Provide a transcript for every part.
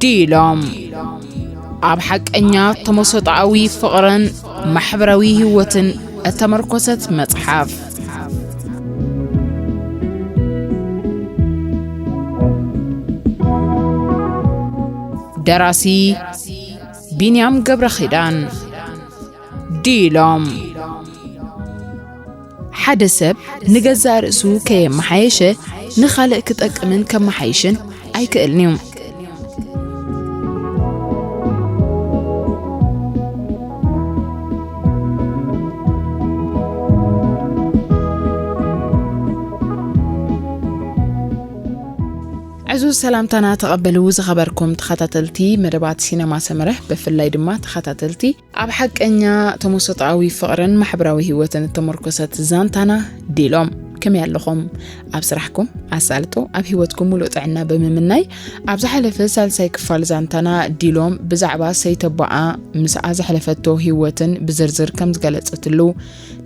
ዲሎም ኣብ ሓቀኛ ተመሰጣኣዊ ፍቕርን ማሕበራዊ ህይወትን እተመርኮሰት መጽሓፍ። ደራሲ ቢንያም ገብረ ኺዳን። ዲሎም ሓደ ሰብ ንገዛእ ርእሱ ከየመሓየሸ ንኻልእ ክጠቅምን ከመሓይሽን ኣይክእልን እዩ። ዕዙዝ ሰላምታና ተቐበሉ ዝኸበርኩም ተኸታተልቲ መደባት ሲነማ ሰመረ፣ ብፍላይ ድማ ተኸታተልቲ ኣብ ሓቀኛ ተመሰጣዊ ፍቕርን ማሕበራዊ ህይወትን እተመርኮሰት ዛንታና ዲሎም። ከመይ ኣለኹም? ኣብ ስራሕኩም ኣሳልጦ፣ ኣብ ህይወትኩም ሙሉእ ጥዕና ብምምናይ፣ ኣብ ዝሓለፈ ሳልሳይ ክፋል ዛንታና ዲሎም ብዛዕባ ሰይተቦኣ ምስኣ ዘሕለፈቶ ህይወትን ብዝርዝር ከም ዝገለጸትሉ፣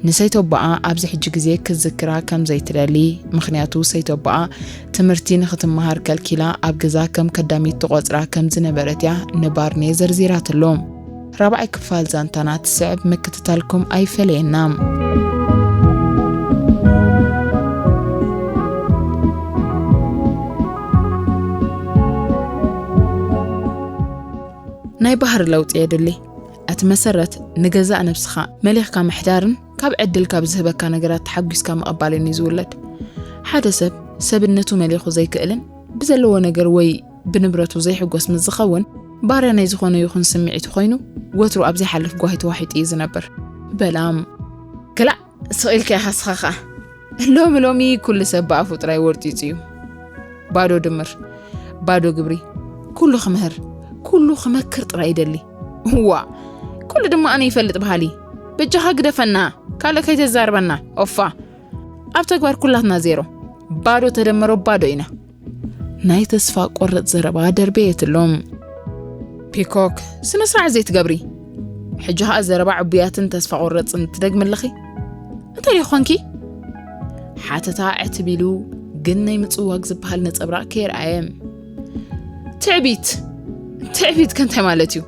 ንሰይተቦኣ ኣብዚ ሕጂ ግዜ ክትዝክራ ከም ዘይትደሊ፣ ምኽንያቱ ሰይተቦኣ ትምህርቲ ንኽትመሃር ከልኪላ ኣብ ገዛ ከም ከዳሚት ትቖጽራ ከም ዝነበረት እያ ንባርኔ ዘርዚራትሉ። ራብዓይ ክፋል ዛንታና ትስዕብ ምክትታልኩም ኣይፈለየና። ናይ ባህሪ ለውጢ የድሊ። እቲ መሰረት ንገዛእ ነብስኻ መሊኽካ ምሕዳርን ካብ ዕድል ካብ ዝህበካ ነገራት ተሓጒስካ ምቕባልን እዩ ዝውለድ። ሓደ ሰብ ሰብነቱ መሊኹ ዘይክእልን ብዘለዎ ነገር ወይ ብንብረቱ ዘይሕጎስ ምስ ዝኸውን፣ ባርያ ናይ ዝኾነ ይኹን ስምዒቱ ኮይኑ፣ ወትሩ ኣብ ዘይሓልፍ ጓሂ ተዋሒጡ እዩ ዝነብር። በላም። ክላእ፣ ስቕ ኢልካ ኢኻ ስኻ ኸኣ። ሎሚ ሎሚ ኩሉ ሰብ ብኣፉ ጥራይ ወርጢጹ እዩ። ባዶ ድምር፣ ባዶ ግብሪ፣ ኩሉ ክምህር፣ ኩሉ ክመክር ጥራይ ይደሊ። እዋ፣ ኩሉ ድማ ኣነ ይፈልጥ በሃሊ። በጃኻ ግደፈና፣ ካልእ ከይተዛርበና፣ ኦፋ። ኣብ ተግባር ኩላትና ዜሮ። ባዶ ተደመሮ ባዶ ኢና። ናይ ተስፋ ቆርጥ ዘረባ ደርበየትሎም። ፒኮክ፣ ስነ ስርዓት ዘይትገብሪ? ሕጂ ኸኣ ዘረባ ዕቡያትን ተስፋ ቆረጽን ትደግሚ ኣለኺ? እንታይ ደኣ ኾንኪ? ሓተታ ዕትብ ኢሉ፣ ግን ናይ ምጽዋግ ዝበሃል ነጸብራቕ ከይረኣየ። ትዕቢት! ትዕቢት ከ እንታይ ማለት እዩ?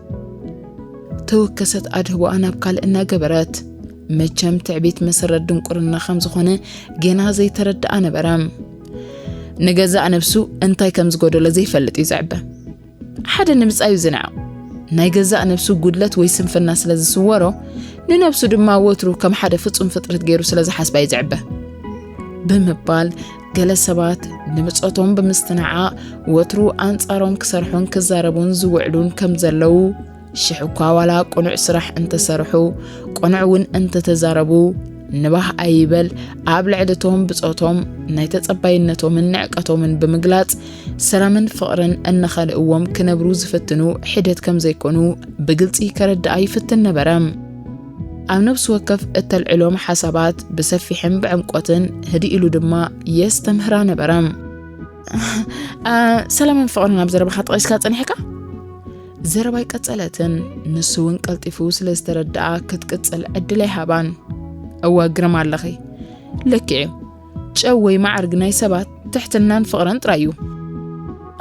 ተወከሰት ኣድህቦኣ ናብ ካልእ እናገበረት። መቸም ትዕቢት መሰረት ድንቁርና ከም ዝኾነ ጌና ዘይተረድኣ ነበረ። ንገዛእ ነብሱ እንታይ ከም ዝጎደሎ ዘይፈልጥ እዩ ዝዕበ። ሓደ ንምጻዩ ዝንዕቕ። ናይ ገዛእ ነብሱ ጉድለት ወይ ስንፍና ስለ ዝስወሮ፣ ንነብሱ ድማ ወትሩ ከም ሓደ ፍጹም ፍጥረት ገይሩ ስለ ዝሓስባ እዩ ዝዕበ። ብምባል ገለ ሰባት ንብጾቶም ብምስትንዓቕ ወትሩ ኣንጻሮም ክሰርሑን ክዛረቡን ዝውዕሉን ከም ዘለዉ፣ ሽሕ እኳ ዋላ ቅኑዕ ስራሕ እንተሰርሑ፣ ቅኑዕ እውን እንተተዛረቡ፣ ንባህ ኣይበል ኣብ ልዕሊ እቶም ብጾቶም ናይ ተጸባይነቶምን ንዕቀቶምን ብምግላጽ ሰላምን ፍቕርን እናኸልእዎም ክነብሩ ዝፍትኑ ሒደት ከም ዘይኮኑ ብግልጺ ከረድኣ ይፍትን ነበረ። ኣብ ነብሲ ወከፍ እተልዕሎም ሓሳባት ብሰፊሕን ብዕምቆትን ህድእ ኢሉ ድማ የስተምህራ ነበረ። ኣ፣ ሰላምን ፍቕርን ኣብ ዘረባኻ ጠቒስካ ጸኒሕካ? ዘረባ ኣይቀጸለትን። ንሱ እውን ቀልጢፉ ስለ ዝተረድኣ ክትቅጽል ዕድል ኣይሃባን። እወ፣ ግርም ኣለኺ። ልክዕ እዩ። ጨው ወይ ማዕርግ ናይ ሰባት ትሕትናን ፍቕርን ጥራይ እዩ።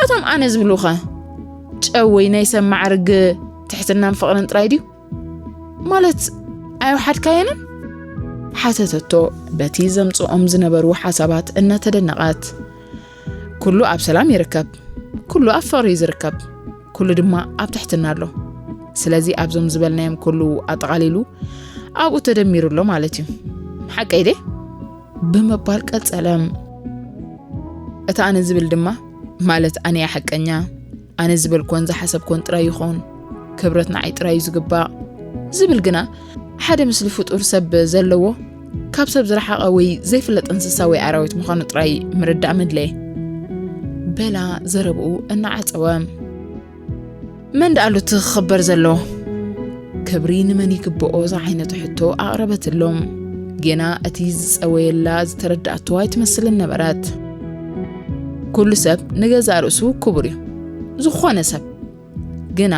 እቶም ኣነ ዝብሉኸ ጨው ወይ ናይ ሰብ ማዕርግ ትሕትናን ፍቕርን ጥራይ ድዩ? ማለት ኣይወሓድካየንን? ሓተተቶ በቲ ዘምጽኦም ዝነበሩ ሓሳባት እናተደነቐት። ኩሉ ኣብ ሰላም ይርከብ። ኩሉ ኣብ ፍቕሪ እዩ ዝርከብ። ኩሉ ድማ ኣብ ትሕትና ኣሎ። ስለዚ ኣብዞም ዝበልናዮም ኩሉ ኣጠቓሊሉ ኣብኡ ተደሚሩ ኣሎ ማለት እዩ። ሓቀይ ድየ? ብምባል ቀጸለ። እቲ ኣነ ዝብል ድማ፣ ማለት ኣነ እየ ሓቀኛ፣ ኣነ ዝበልኮን ዝሓሰብኮን ጥራይ ይኹን፣ ክብረት ንዓይ ጥራይ እዩ ዝግባእ ዝብል ግና፣ ሓደ ምስሊ ፍጡር ሰብ ዘለዎ፣ ካብ ሰብ ዝረሓቐ ወይ ዘይፍለጥ እንስሳ ወይ ኣራዊት ምዃኑ ጥራይ ምርዳእ መድለየ። በላ ዘረብኡ እናዓጸወ። መን ደኣሉ እቲ ክኽበር ዘለዎ? ክብሪ ንመን ይግብኦ ዝዓይነቱ ሕቶ ኣቕረበትሎም። ጌና እቲ ዝጸወየላ ዝተረድኣቶ ኣይትመስልን ነበረት። ኩሉ ሰብ ንገዛእ ርእሱ ክቡር እዩ። ዝኾነ ሰብ። ግና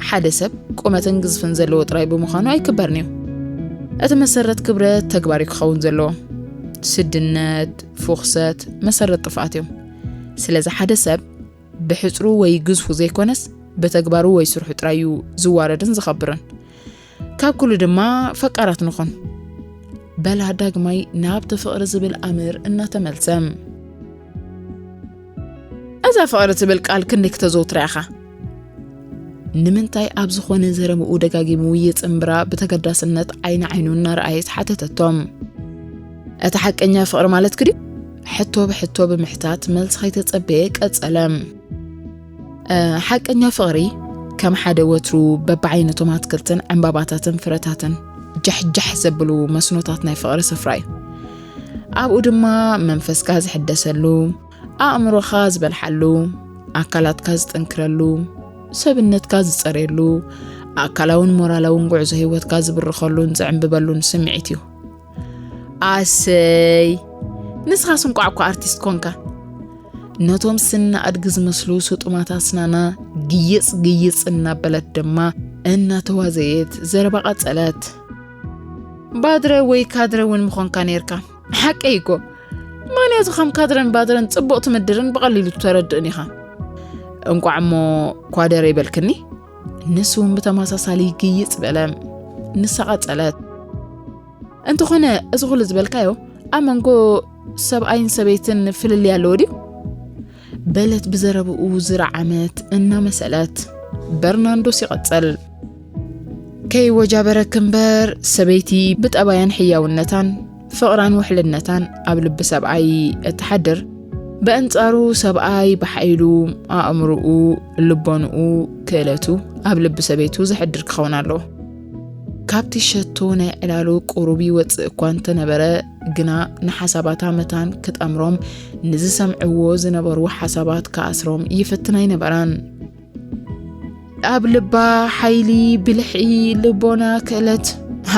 ሓደ ሰብ ቁመትን ግዝፍን ዘለዎ ጥራይ ብምዃኑ ኣይክበርን እዩ። እቲ መሰረት ክብረት ተግባር እዩ ክኸውን ዘለዎ። ስድነት፣ ፍኹሰት መሰረት ጥፍኣት እዮም። ስለዚ ሓደ ሰብ ብሕጽሩ ወይ ግዝፉ ዘይኮነስ ብተግባሩ ወይ ስርሑ ጥራይ እዩ ዝዋረድን ዝኸብርን። ካብ ኩሉ ድማ ፈቃራት ንኹን። በላ ዳግማይ ናብቲ ፍቕሪ ዝብል ኣምር እናተመልሰ። እዛ ፍቕሪ ትብል ቃል ክንደይ ክተዘውትራ ኢኻ? ንምንታይ ኣብ ዝኾነ ዘረብኡ ደጋጊሙ ይጽንብራ ብተገዳስነት ዓይኒ ዓይኑ እናረኣየት ሓተተቶም። እቲ ሓቀኛ ፍቕሪ ማለትኪ ድዩ? ሕቶ ብሕቶ ብምሕታት መልሲ ከይተጸበየ ቀጸለ። ሓቀኛ ፍቕሪ ከም ሓደ ወትሩ በብዓይነቶም ኣትክልትን ዕምባባታትን ፍረታትን ጃሕጃሕ ዘብሉ መስኖታት ናይ ፍቕሪ ስፍራ እዩ። ኣብኡ ድማ መንፈስካ ዝሕደሰሉ፣ ኣእምሮኻ ዝበልሓሉ፣ ኣካላትካ ዝጥንክረሉ፣ ሰብነትካ ዝጸርየሉ፣ ኣካላውን ሞራላውን ጉዕዞ ህይወትካ ዝብርኸሉን ዝዕምብበሉን ስምዒት እዩ። ኣሰይ፣ ንስኻስ እንቋዕ እኳ ኣርቲስት ኮንካ። ነቶም ስና ኣድጊ ዝመስሉ ስጡማት ኣስናና ግይጽ ግይጽ እናበለት ድማ እናተዋዘየት ዘረባ ቀጸለት። ባድረ ወይ ካድረ እውን ምኾንካ ነይርካ። ሓቀይ እኮ። ምኽንያቱ ከም ካድረን ባድረን ጽቡቕ ትምድርን ብቐሊሉ ትተረድእን ኢኻ። እንቋዕ እሞ ኳደረ ይበልክኒ። ንሱ እውን ብተመሳሳሊ ግይጽ በለ። ንሳ ቀጸለት። እንተኾነ እዚ ኩሉ ዝበልካዮ ኣብ መንጎ ሰብኣይን ሰበይትን ፍልልይ ኣለዎ ድዩ? በለት ብዘረብኡ ዝረዓመት እናመሰለት። በርናንዶስ ይቐጽል። ከይወጃበረክ እምበር ሰበይቲ ብጠባያን ሕያውነታን ፍቕራን ውሕልነታን ኣብ ልቢ ሰብኣይ እትሓድር፣ ብኣንጻሩ ሰብኣይ ብሓይሉ፣ ኣእምሮኡ፣ ልቦንኡ፣ ክእለቱ ኣብ ልቢ ሰበይቱ ዘሕድር ክኸውን ኣለዎ። ካብቲ ሸቶ ናይ ዕላሉ ቁሩብ ይወጽእ እኳ እንተነበረ፣ ግና ንሓሳባታ መታን ክጠምሮም፣ ንዝሰምዕዎ ዝነበሩ ሓሳባት ክኣስሮም ይፍትን ኣይነበረን። ኣብ ልባ ሓይሊ፣ ብልሒ፣ ልቦና፣ ክእለት፣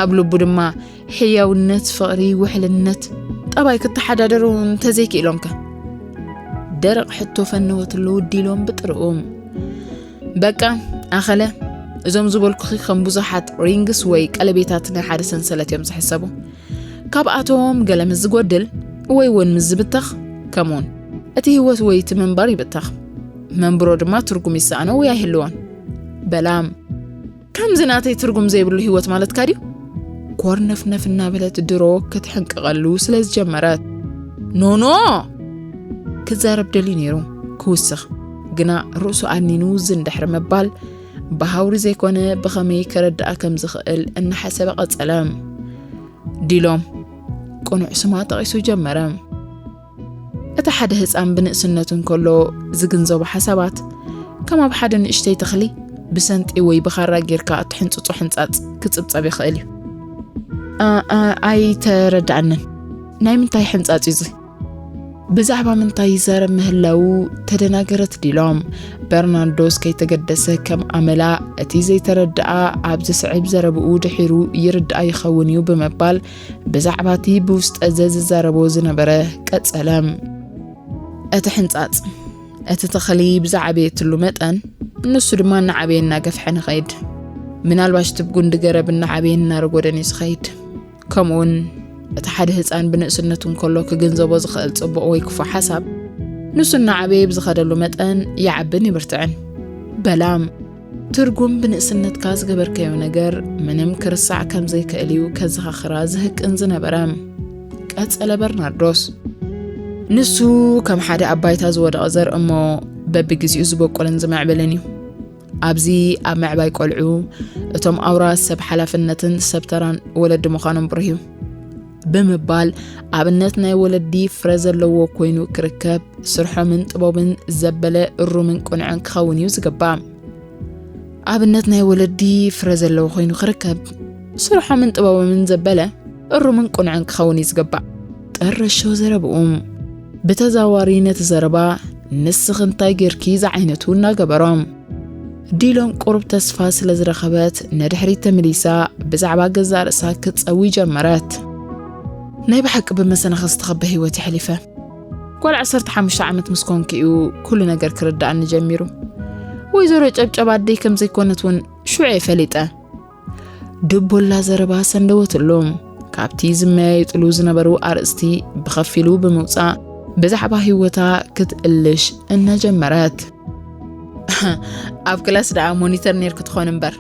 ኣብ ልቡ ድማ ሕያውነት፣ ፍቕሪ፣ ውሕልነት፣ ጠባይ ክተሓዳደሩ እንተዘይክኢሎምከ? ደረቕ ሕቶ ፈነወትሉ ዲሎም ብጥርኡ። በቃ፣ ኣኸለ፣ እዞም ዝበልኩኺ ከም ብዙሓት ሪንግስ ወይ ቀለቤታት ናይ ሓደ ሰንሰለት እዮም ዝሕሰቡ። ካብኣቶም ገለ ምስ ዝጎድል ወይ እውን ምስ ዝብተኽ፣ ከምኡውን እቲ ህይወት ወይ እቲ ምንባር ይብተኽ። መንብሮ ድማ ትርጉም ይሰኣኖ ወይ ኣይህልዎን። በላም፣ ከምዚ ናተይ ትርጉም ዘይብሉ ህይወት ማለትካ ድዩ? ኮርነፍነፍ እናበለት ድሮ ክትሕንቅቐሉ ስለ ዝጀመረት፣ ኖኖ! ክዛረብ ደልዩ ነይሩ፣ ክውስኽ። ግና ርእሱ ኣኒኑ ዝን ድሕሪ ምባል፣ ብሃውሪ ዘይኮነ ብኸመይ ከረድኣ ከም ዝኽእል እናሓሰበ ቀጸለ። ዲሎም፣ ቅኑዕ ስማ ጠቒሱ ጀመረ። እቲ ሓደ ህጻን ብንእስነቱ እንከሎ ዝግንዘቦ ሓሳባት፣ ከም ኣብ ሓደ ንእሽተይ ተኽሊ ብሰንጢ ወይ ብኻራ ጌርካ እትሕንጽጾ ሕንጻጽ ክጽብጸብ ይኽእል እዩ። ኣ-፣ ኣ-፣ ኣይተረድኣንን። ናይ ምንታይ ሕንጻጽ እዩ እዚ? ብዛዕባ ምንታይ ይዛረብ ምህላዉ ተደናገረት ዲሎም። በርናርዶስ ከይተገደሰ ከም ኣመላ እቲ ዘይተረድኣ ኣብ ዝስዕብ ዘረብኡ ድሒሩ ይርድኣ ይኸውን እዩ ብምባል ብዛዕባ እቲ ብውስጠ ዘዝዛረቦ ዝነበረ ቀጸለ። እቲ ሕንጻጽ፣ እቲ ተኽሊ ብዝዓበየትሉ መጠን፣ ንሱ ድማ እናዓበየ እናገፍሐ ንኸይድ። ምናልባሽ እቲ ብጉንዲ ገረብ እናዓበየ እናረጎደን እዩ ዝኸይድ። ከምኡውን እቲ ሓደ ህጻን ብንእስነቱ እንከሎ ክግንዘቦ ዝኽእል ጽቡቕ ወይ ክፉእ ሓሳብ፣ ንሱ እናዓበየ ብዝኸደሉ መጠን ይዓብን ይብርትዕን። በላም፣ ትርጉም ብንእስነትካ ዝገበርካዮ ነገር ምንም ክርሳዕ ከም ዘይክእል እዩ ከዘኻኽራ ዝህቅን ዝነበረ። ቀጸለ በርናርዶስ። ንሱ ከም ሓደ ኣብ ባይታ ዝወደቐ ዘርኢ እሞ በብግዜኡ ዝበቁልን ዝምዕብልን እዩ። ኣብዚ ኣብ ምዕባይ ቆልዑ እቶም ኣውራ ሰብ ሓላፍነትን ሰብ ተራን ወለዲ ምዃኖም ብሩህ እዩ። ብምባል ኣብነት ናይ ወለዲ ፍረ ዘለዎ ኮይኑ ክርከብ ስርሖምን ጥበብን ዘበለ እሩምን ቅኑዕን ክኸውን እዩ ዝግባእ። ኣብነት ናይ ወለዲ ፍረ ዘለዎ ኮይኑ ክርከብ ስርሖምን ጥበቦምን ዘበለ እሩምን ቅኑዕን ክኸውን እዩ ዝግባእ። ጠረሾ ዘረብኡ ብተዛዋሪ ነቲ ዘረባ ንስኺ እንታይ ጌርኪ ዝዓይነቱ እናገበሮ። ዲሎም ቁሩብ ተስፋ ስለ ዝረኸበት ንድሕሪት ተመሊሳ ብዛዕባ ገዛእ ርእሳ ክትጸዊ ጀመረት። ናይ ብሓቂ ብመሰናኽል ዝተኸበ ህይወት የሕሊፈ። ጓል ዓሰርተ ሓሙሽተ ዓመት ምስ ኮንኩ እዩ ኩሉ ነገር ክርድኣኒ ጀሚሩ። ወይዘሮ ጨብጨብ ኣደይ ከም ዘይኮነት እውን ሽዑ እየ ፈሊጠ። ድቦላ ዘረባ ሰንደወትሉ። ካብቲ ዝመያየጥሉ ዝነበሩ ኣርእስቲ ብኸፊሉ ብምውጻእ ብዛዕባ ህይወታ ክትእልሽ እናጀመረት። ኣብ ክላስ ደኣ ሞኒተር ነይርኪ ትኾን እምበር።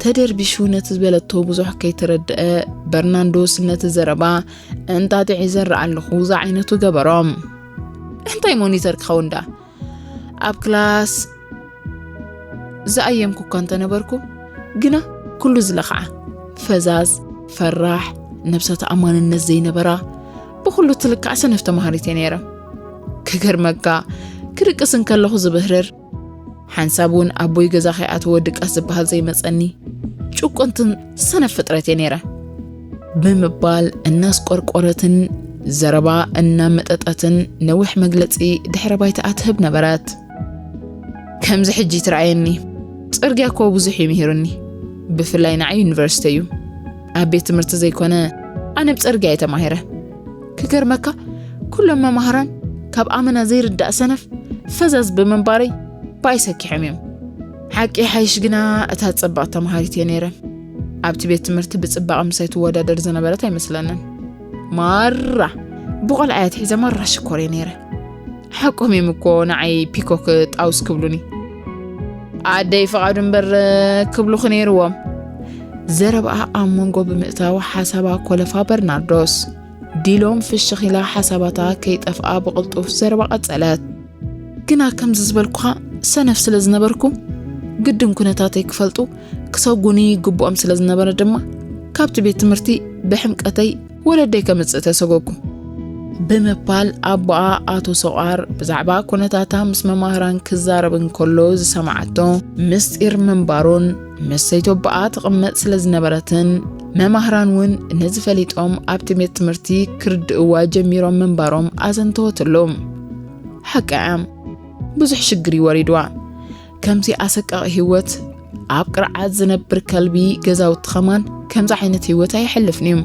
ተደርቢሹ ነቲ ዝበለቶ ብዙሕ ከይተረድአ፣ በርናንዶስ ነቲ ዘረባ እንጣጢዕ ይዘርእ ኣለኹ ዝዓይነቱ ገበሮ። እንታይ ሞኒተር ክኸውን ደኣ? ኣብ ክላስ ዝኣየምኩ እኳ እንተነበርኩ፣ ግና ኩሉ ዝለኽዓ፣ ፈዛዝ፣ ፈራሕ፣ ነብሰ ተኣማንነት ዘይነበራ፣ ብኹሉ ትልካዕ ሰነፍ ተማሃሪት እየ ነይረ። ክገርመካ፣ ክድቅስ እንከለኹ ዝብህርር፣ ሓንሳብ እውን ኣቦይ ገዛ ከይኣተወ ድቃስ ዝበሃል ዘይመጸኒ፣ ጭቁንትን ሰነፍ ፍጥረት እየ ነይረ። ብምባል እናስቆርቆረትን ዘረባ እናመጠጠትን ነዊሕ መግለጺ ድሕረ ባይታኣ ትህብ ነበረት። ከምዚ ሕጂ ትረኣየኒ፣ ጽርግያ እኮ ብዙሕ እዩ ምሂሩኒ። ብፍላይ ንዓይ ዩኒቨርሲቲ እዩ። ኣብ ቤት ትምህርቲ ዘይኮነ፣ ኣነ ብጽርግያ እየ ተማሂረ። ክገርመካ፣ ኩሎም መማህራን ካብ ኣመና ዘይርዳእ ሰነፍ ፈዛዝ ብምንባረይ ባይ ሰኪሖም እዮም። ሓቂ ሓይሽ ግና፣ እታ ጸባቕ ተማሃሪት እየ ነይረ። ኣብቲ ቤት ትምህርቲ ብጽባቐ ምሳይ ትወዳደር ዝነበረት ኣይመስለንን። ማራ ብቆልዓ እያ ትሒዘ፣ ማራ ሽኮር እየ ነይረ። ሓቆም እዮም እኮ ንዓይ ፒኮክ ጣውስ ክብሉኒ። ኣደይ ፍቓዱ እምበር ክብሉኺ ነይርዎም። ዘረባኣ ኣብ መንጎ ብምእታው ሓሳባ ኮለፋ በርናርዶስ። ዲሎም ፍሽኽ ኢላ ሓሳባታ ከይጠፍኣ ብቕልጡፍ ዘረባ ቀጸለት። ግና ከምዚ ዝበልኩኻ ሰነፍ ስለ ዝነበርኩ፣ ግድን ኩነታተይ ክፈልጡ ክሰጉኒ ይግብኦም ስለ ዝነበረ ድማ፣ ካብቲ ቤት ትምህርቲ ብሕምቀተይ ወለደይ ከምጽእ ተሰጎግኩ። ብምባል ኣቦኣ ኣቶ ሶቓር ብዛዕባ ኩነታታ ምስ መማህራን ክዛረብ እንከሎ ዝሰማዓቶ ምስጢር ምንባሩን፣ ምስ ሰይቶቦኣ ትቕመጥ ስለ ዝነበረትን፣ መማህራን እውን ነዚ ፈሊጦም ኣብቲ ቤት ትምህርቲ ክርድእዋ ጀሚሮም ምንባሮም ኣዘንተወትሉ። ሓቃ እያ፣ ብዙሕ ሽግር እዩ ወሪድዋ። ከምዚ ኣሰቃቒ ህይወት፣ ኣብ ቅርዓት ዝነብር ከልቢ ገዛውቲ ኸማን ከምዚ ዓይነት ህይወት ኣየሕልፍን እዩ።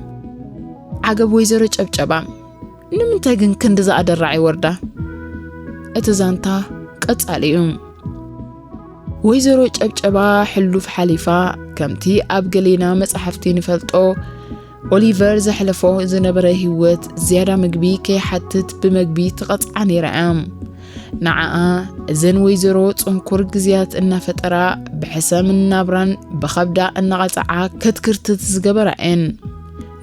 ዓገብ ወይዘሮ ጨብጨባ፣ ንምንታይ ግን ክንድዚ ኣደራዕ ይወርዳ? እቲ ዛንታ ቀጻሊ እዩ። ወይዘሮ ጨብጨባ ሕሉፍ ሓሊፋ፣ ከምቲ ኣብ ገሌና መጻሕፍቲ ንፈልጦ፣ ኦሊቨር ዘሕለፎ ዝነበረ ህይወት ዝያዳ ምግቢ ከይሓትት ብመግቢ ትቐጽዓ ነይራ እያ። ንዓኣ እዘን ወይዘሮ ጽንኩር ግዜያት እናፈጠራ ብሕሰምን ናብራን ብኸብዳ እናቐጽዓ ክትክርትት ዝገበራ እየን።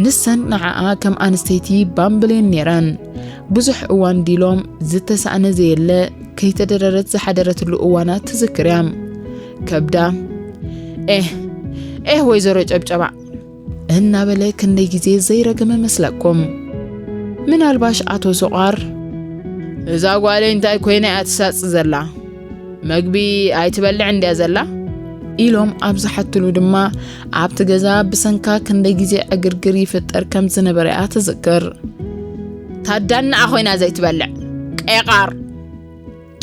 ንሰን ንዓኣ ከም ኣንስተይቲ ባምብሌን ነይረን። ብዙሕ እዋን ዲሎም ዝተሳእነ ዘየለ ከይተደረረት ዝሓደረትሉ እዋናት ትዝክር እያ። ከብዳ፣ ኤህ፣ ኤህ ወይዘሮ ጨብጨባ፣ እናበለ ክንደይ ግዜ ዘይረገመ መስለኩም? ምናልባሽ ኣቶ ሶቓር፣ እዛ ጓለይ እንታይ ኮይና እያ ትሳጽ ዘላ? መግቢ ኣይትበልዕ እንድያ ዘላ? ኢሎም ኣብ ዝሓትሉ ድማ፣ ኣብቲ ገዛ ብሰንካ ክንደይ ግዜ ዕግርግር ይፍጠር ከም ዝነበረ እያ ትዝክር። ታዳናኣ ኮይና ዘይትበልዕ፣ ቄቓር!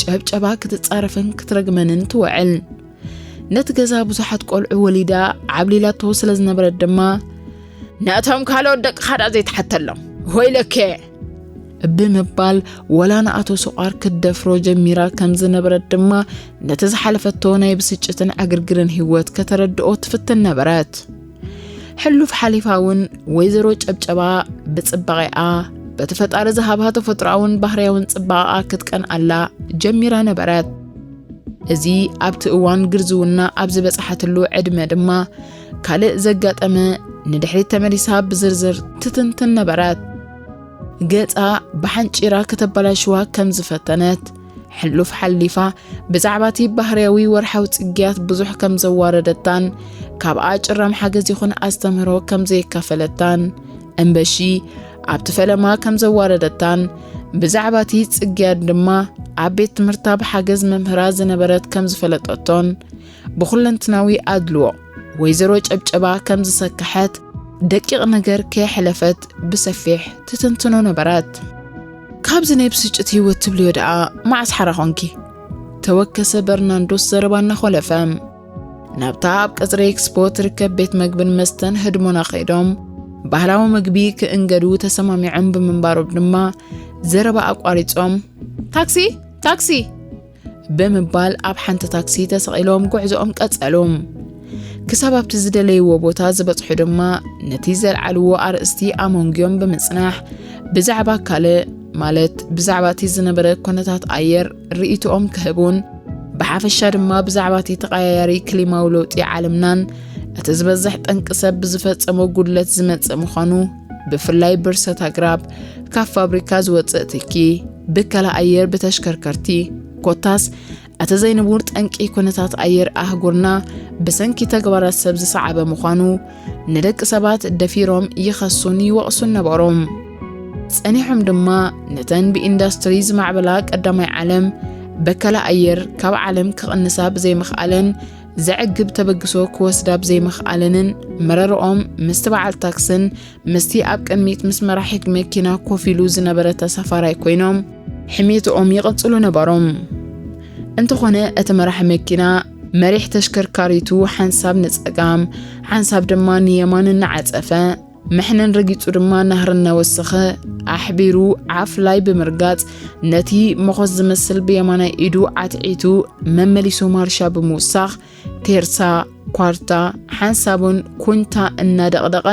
ጨብጨባ ክትጻረፍን ክትረግመንን ትውዕል። ነቲ ገዛ ብዙሓት ቆልዑ ወሊዳ ዓብሊላቶ ስለ ዝነበረት ድማ፣ ነቶም ካልኦት ደቅኻ ደኣ ዘይትሓተሎም፣ ወይለከ! ብምባል፣ ወላ ንኣቶ ሶቓር ክትደፍሮ ጀሚራ ከም ዝነበረት ድማ፣ ነቲ ዝሓለፈቶ ናይ ብስጭትን ዕግርግርን ህይወት ከተረድኦ ትፍትን ነበረት። ሕሉፍ ሓሊፋ እውን ወይዘሮ ጨብጨባ ብጽባቐኣ፣ በቲ ፈጣሪ ዝሃባ ተፈጥሮኣውን ባህርያውን ጽባቐኣ ክትቀንኣላ ጀሚራ ነበረት። እዚ ኣብቲ እዋን ግርዝውና ኣብ ዝበጽሓትሉ ዕድመ ድማ፣ ካልእ ዘጋጠመ ንድሕሪት ተመሊሳ ብዝርዝር ትትንትን ነበረት። ገጻ ብሓንጪራ ከተበላሽዋ ከም ዝፈተነት፣ ሕሉፍ ሓሊፋ ብዛዕባ እቲ ባህርያዊ ወርሓዊ ጽግያት ብዙሕ ከም ዘዋረደታን፣ ካብኣ ጭራም ሓገዝ ይኹን ኣስተምህሮ ከም ዘየካፈለታን፣ እምበሺ ኣብቲ ፈለማ ከም ዘዋረደታን፣ ብዛዕባ እቲ ጽግያት ድማ ኣብ ቤት ትምህርታ ብሓገዝ መምህራ ዝነበረት ከም ዝፈለጠቶን፣ ብኹለንትናዊ ኣድልዎ ወይዘሮ ጨብጨባ ከም ዝሰከሐት ደቂቕ ነገር ከየሕለፈት ብሰፊሕ ትትንትኖ ነበረት። ካብዚ ናይ ብስጭት ህይወት ትብልዮ ደኣ መዓስ ሓራ ኾንኪ? ተወከሰ በርናንዶስ ዘረባ እናኾለፈ። ናብታ ኣብ ቀጽሪ ኤክስፖ ትርከብ ቤት መግብን መስተን ህድሞና ከይዶም፣ ባህላዊ መግቢ ክእንገዱ ተሰማሚዖም ብምንባሮም ድማ ዘረባ ኣቋሪጾም፣ "ታክሲ! ታክሲ!" ብምባል ኣብ ሓንቲ ታክሲ ተሰቒሎም ጉዕዞኦም ቀጸሉ። ክሳብ ኣብቲ ዝደለይዎ ቦታ ዝበጽሑ ድማ፣ ነቲ ዘልዓልዎ ኣርእስቲ ኣመንጉዮም ብምጽናሕ፣ ብዛዕባ ካልእ፣ ማለት ብዛዕባ እቲ ዝነበረ ኩነታት ኣየር ርእይቶኦም ክህቡን፣ ብሓፈሻ ድማ ብዛዕባ እቲ ተቐያያሪ ክሊማዊ ለውጢ ዓለምናን እቲ ዝበዝሕ ጠንቂ ሰብ ብዝፈጸሞ ጉድለት ዝመጽእ ምዃኑ፣ ብፍላይ ብርሰት ኣግራብ ካብ ፋብሪካ ዝወጽእ ትኪ፣ ብከላ ኣየር ብተሽከርከርቲ፣ ኮታስ እቲ ዘይንቡር ጠንቂ ኩነታት ኣየር ኣህጉርና ብሰንኪ ተግባራት ሰብ ዝሰዓበ ምዃኑ ንደቂ ሰባት ደፊሮም ይኸሱን ይወቕሱን ነበሮም። ጸኒሖም ድማ ነተን ብኢንዳስትሪ ዝማዕበላ ቀዳማይ ዓለም በከላ ኣየር ካብ ዓለም ክቕንሳ ብዘይምኽኣለን ዘዕግብ ተበግሶ ክወስዳ ብዘይምኽኣለንን መረርኦም ምስቲ በዓል ታክስን ምስቲ ኣብ ቅድሚት ምስ መራሒት መኪና ኮፍ ኢሉ ዝነበረ ተሳፋራይ ኮይኖም ሕሜትኦም ይቕጽሉ ነበሮም። እንተኾነ እቲ መራሒ መኪና መሪሕ ተሽከርካሪቱ ሓንሳብ ንጸጋም ሓንሳብ ድማ ንየማን እናዓጸፈ መሕነን ረጊጹ ድማ ናህሪ እናወሰኸ ኣሕቢሩ ዓፍ ላይ ብምርጋጽ ነቲ መኾስ ዝመስል ብየማናይ ኢዱ ዓትዒቱ መመሊሱ ማርሻ ብምውሳኽ ቴርሳ፣ ኳርታ፣ ሓንሳቡን ኩንታ እናደቕደቐ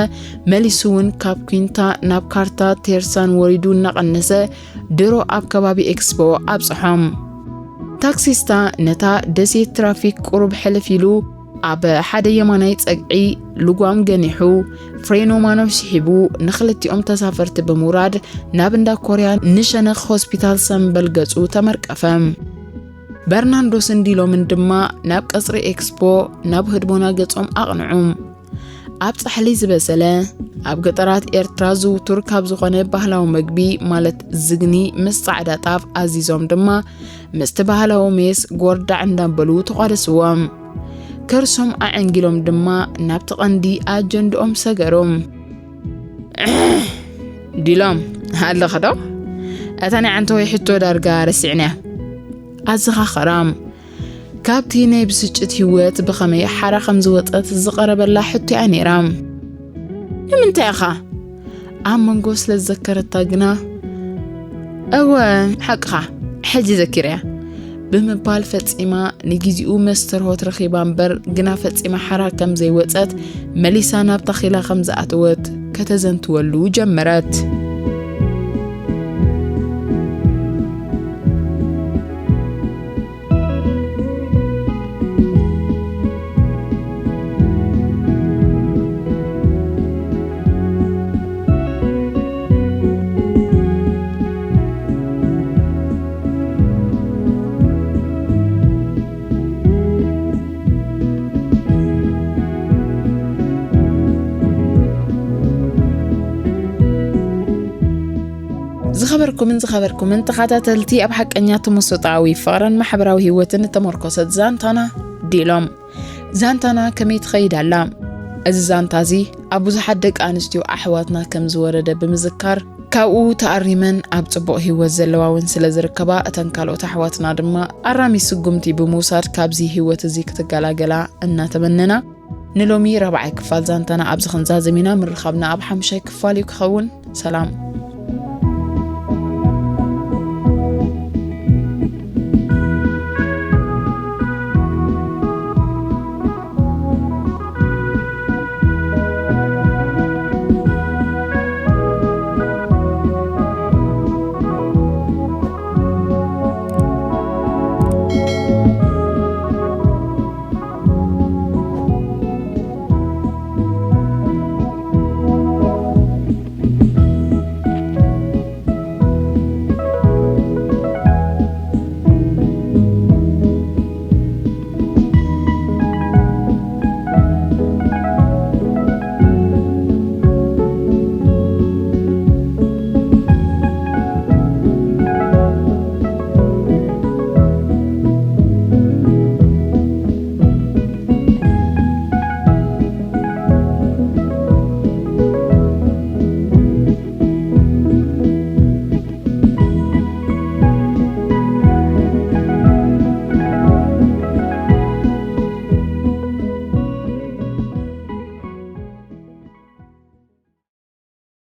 መሊሱ እውን ካብ ኩንታ ናብ ካርታ ቴርሳን ወሪዱ እናቐነሰ ድሮ ኣብ ከባቢ ኤክስፖ ኣብጽሖም። ታክሲስታ ነታ ደሴት ትራፊክ ቁሩብ ሕልፍ ኢሉ ኣብ ሓደ የማናይ ጸግዒ ልጓም ገኒሑ ፍሬኖ ማኖ ስሒቡ ንኽልቲኦም ተሳፈርቲ ብምውራድ ናብ እንዳ ኮርያ ንሸነኽ ሆስፒታል ሰምበል ገጹ ተመርቀፈ። በርናንዶስን ዲሎምን ድማ ናብ ቀጽሪ ኤክስፖ ናብ ህድሞና ገጾም ኣቕንዑ። ኣብ ጻሕሊ ዝበሰለ ኣብ ገጠራት ኤርትራ ዝውቱር ካብ ዝኾነ ባህላዊ መግቢ ማለት ዝግኒ ምስ ጻዕዳ ጣፍ ኣዚዞም ድማ ምስቲ ባህላዊ ሜስ ጎርዳዕ እንዳበሉ ተቋደስዎም። ከርሶም ኣዐንጊሎም ድማ ናብቲ ቀንዲ ኣጀንድኦም ሰገሩ። ዲሎም ኣለኸ ዶ? እታ ናይ ዓንተወይ ሕቶ ዳርጋ ረሲዕናያ። ኣዘኻኸራም ካብቲ ናይ ብስጭት ህይወት ብኸመይ ሓራ ከም ዝወጸት ዝቐረበላ ሕቶ እያ ነይራ። ንምንታይ ኢኻ ኣብ መንጎ ስለ ዝዘከረታ ግና፣ እወ ሓቅኻ፣ ሕጂ ዘኪረያ ብምባል ፈጺማ ንጊዜኡ መስተርሆት ረኺባ እምበር ግና ፈጺማ ሓራ ከም ዘይወጸት መሊሳ ናብ ታኺላ ከም ዝኣተወት ከተዘንትወሉ ጀመረት። ዝኸበርኩምን ዝኸበርኩምን ተኸታተልቲ ኣብ ሓቀኛ ተመሰጣዊ ፍቕርን ማሕበራዊ ህይወትን እተመርኮሰት ዛንታና ዲሎም ዛንታና ከመይ ትኸይድ ኣላ? እዚ ዛንታ እዚ ኣብ ብዙሓት ደቂ ኣንስትዮ ኣሕዋትና ከም ዝወረደ ብምዝካር ካብኡ ተኣሪመን ኣብ ጽቡቕ ህይወት ዘለዋ እውን ስለ ዝርከባ እተን ካልኦት ኣሕዋትና ድማ ኣራሚ ስጉምቲ ብምውሳድ ካብዚ ህይወት እዚ ክትገላገላ እናተመነና ንሎሚ ራብዓይ ክፋል ዛንታና ኣብዚ ክንዛዝም ኢና። ምርኻብና ኣብ ሓምሻይ ክፋል እዩ ክኸውን። ሰላም።